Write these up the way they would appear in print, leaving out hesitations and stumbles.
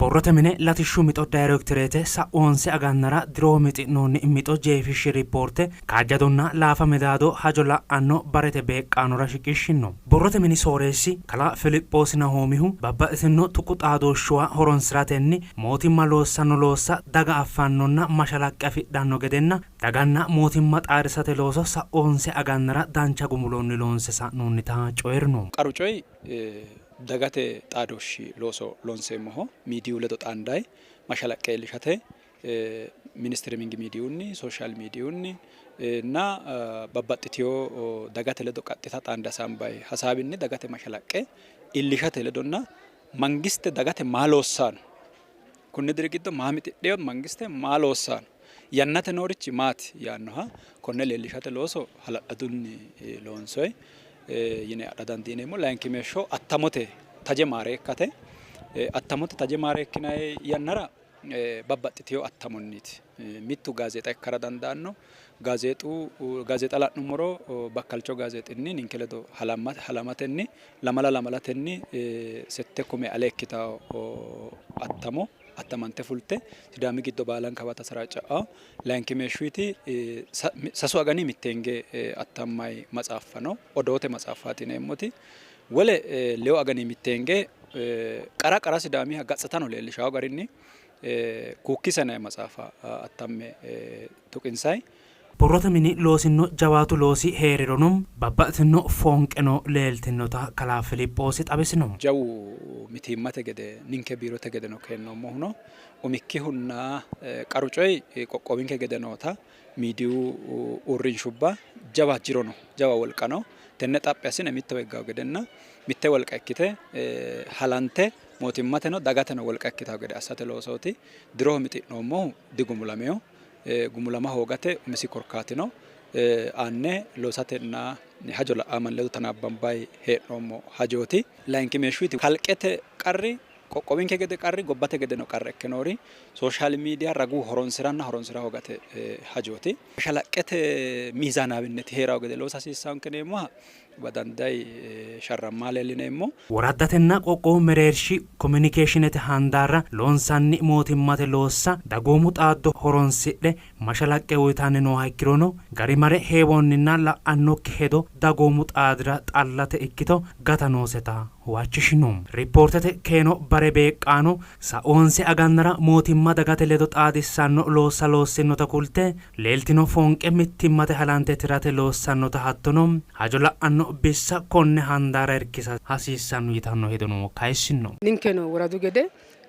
Borrote mine latishshu mixo dayrektoreete sa'u honse agannara diroho mixi'noonni mixo jeefishshi ripoorte kaajjadonna laafa midaado hajo la'anno barete beeqqaanora shiqishshino. Borrote mini sooreessi kalaa Filiphoosi Nahoomihu babbaxxitino tuqu xaadooshshuwa horonsi'ratenni mootimma loossanno loossa daga affannonna mashalaqqe afidhanno gedenna daganna mootimma xaadisate looso sa'u honse agannara dancha gumulonni loonse sa'noonnita coyi'rino. Qaru coyi dagate xaadooshshi looso loonseemmoho. Miidiyu ledo xaandayi mashalaqqe iillishate mainstreaming miidiyunni, social miidiyunni na babbaxxiteyo dagate ledo qaxxita xaande hasaambayi hasaawinni dagate mashalaqqe iillishate ledonna mangiste dagate maa loossanno, kunni diri giddo maa mixidheyo, mangiste maa loossanno, yannate noorichi maati yaannoha konne leellishate looso hala'ladunni loonsoyi yine adha dandiineemmo. Layinkimeeshsho attamote taje maareekkate. Attamote taje maareekkinanni yannara babbaxxiteyo attamonniiti. Mittu gaazeexa ikkara dandaanno. Gaazeexu gaazeexa la'nummoro Bakkalcho gaazeexinni ninke ledo halamatenni lamala lamalatenni 7,000 ale ikkitawo attamo attamante fulte Sidaami giddo baalankawa tasaraaca'awo. Layinkimeeshshuyti sasu agani mitteenge attammayi matsaaffa no. Odoote matsaaffaati yineemmoti. Wole lewu agani mitteenge qara qara Sidaamiha gatsatano leellishawo garinni Kuukkisa yinanni matsaafa attamme tuqinsayi. Borrote mini loosinno jawaatu loosi hee'rirono babbaxxitino foonqeno leeltinota kalaa Filiphoosi xawisino. Jawu mitiimmate gede ninke biirote gedeno keennoommohuno umikkihunna qaru coyi qoqqowinke gede noota miidiyu uurrinshubba jawa jiro no, jawa wolqa no. Tenne xaphi assine mittowa higgawo gedenna mitte wolqa ikkite halante mootimmateno dagateno wolqa ikkitawo gede assate loosooti. Diroho mixi'noommohu digumulamino. Gumulama hoogate umisi korkaati no. Aanne loosatenna hajo la'aa manni ledo tanaabbambayi hee'noommo hajooti. Layinkimeeshshuyti kalqete qarri qoqqowinke gede qarri gobbate gedeno qarra ikke noori social media ragu horonsiranna horonsira hoogate hajooti. Mashalaqqete miizaanaawinneti hee'rawo gede loosa hasiissaanke yineemmoha badandayi sharrammaa leellineemmo. Woraddatenna qoqqowu mereershi komunikeeshinete handaarra loonsanni mootimmate loossa dagoomu xaaddo horonsidhe mashalaqqe uytanni nooha ikkirono, garimale heewonninna la'annokki hedo dagoomu xaadira xallate ikkito gata nooseta huwachishino. Ripoortete keeno bare beeqqaano sa'u honse agannara mootimma dagate ledo xaadissanno loossa loossinnota kulte, leeltino foonqe mittimmate halante tirate loossannota hattono hajo la'anno bissa konne handaara irkisa hasiissanno yitanno hedono kayissino. Ninkeno woradu gede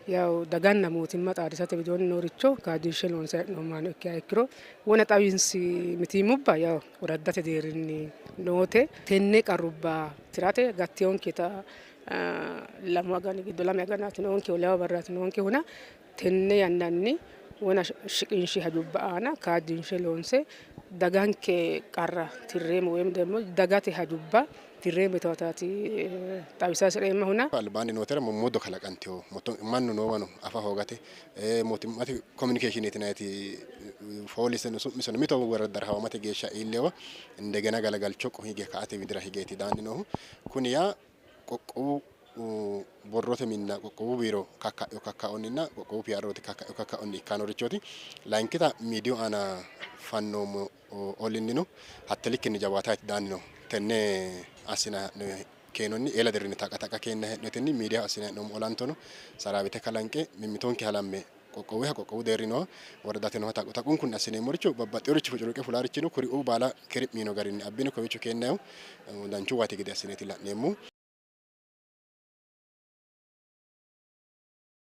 yaw daganna mootimma xaadisate widoonni nooricho kaajjinshe loonsanni hee'noommohano ikkiha ikkiro wona xawinsi mitiimmubba yaw woraddate deerrinni noote. Tenne qarrubba tirate gattiyonketa lamu agani giddo lame aganaati noonkehu lewu barraati noonkehuna tenne yannanni wona shiqinshi hajubba aana kaajjinshe loonse daganke qarra tirreemmo woyim ደግሞ dagate hajubba tirreemmo yitawataati xawisa hasi'reemmahuna. Albaanni nootera mommoddo kalaqantino mannu noowano afa hoogate mootimmate komunikeeshineeti yinanniti fooliseno su'miseno mito woraddara hawamate geeshsha iillewa indegena galagalcho hige ka''ate widira higeeti daanni noohu. Kuni yaa qoqqowu borrote minna qoqqowu biiro kakka'ino kakkaonninna qoqqowu PROti kakka'ino kakkaonni ikkanorichooti. Layinkita miidiyu aana fannoommo olinnino hatte likkinni jawaataati daanni noohu. Tenne assina keenonni eela dirrinni taqa taqa keenna hee'notenni miidiyaho assina hee'noommo olantono saraawite kalanqe mimmitonke halamme qoqqowuha qoqqowu deerri nooha woradate nooha taqu taqunkunni assineemmoricho babbaxxinorichi fucuruqe fulaarichino kuriuu baala kiriphi yiino garinni abbine kowiicho keennayihu danchu waati gede assineeti la'neemmohu.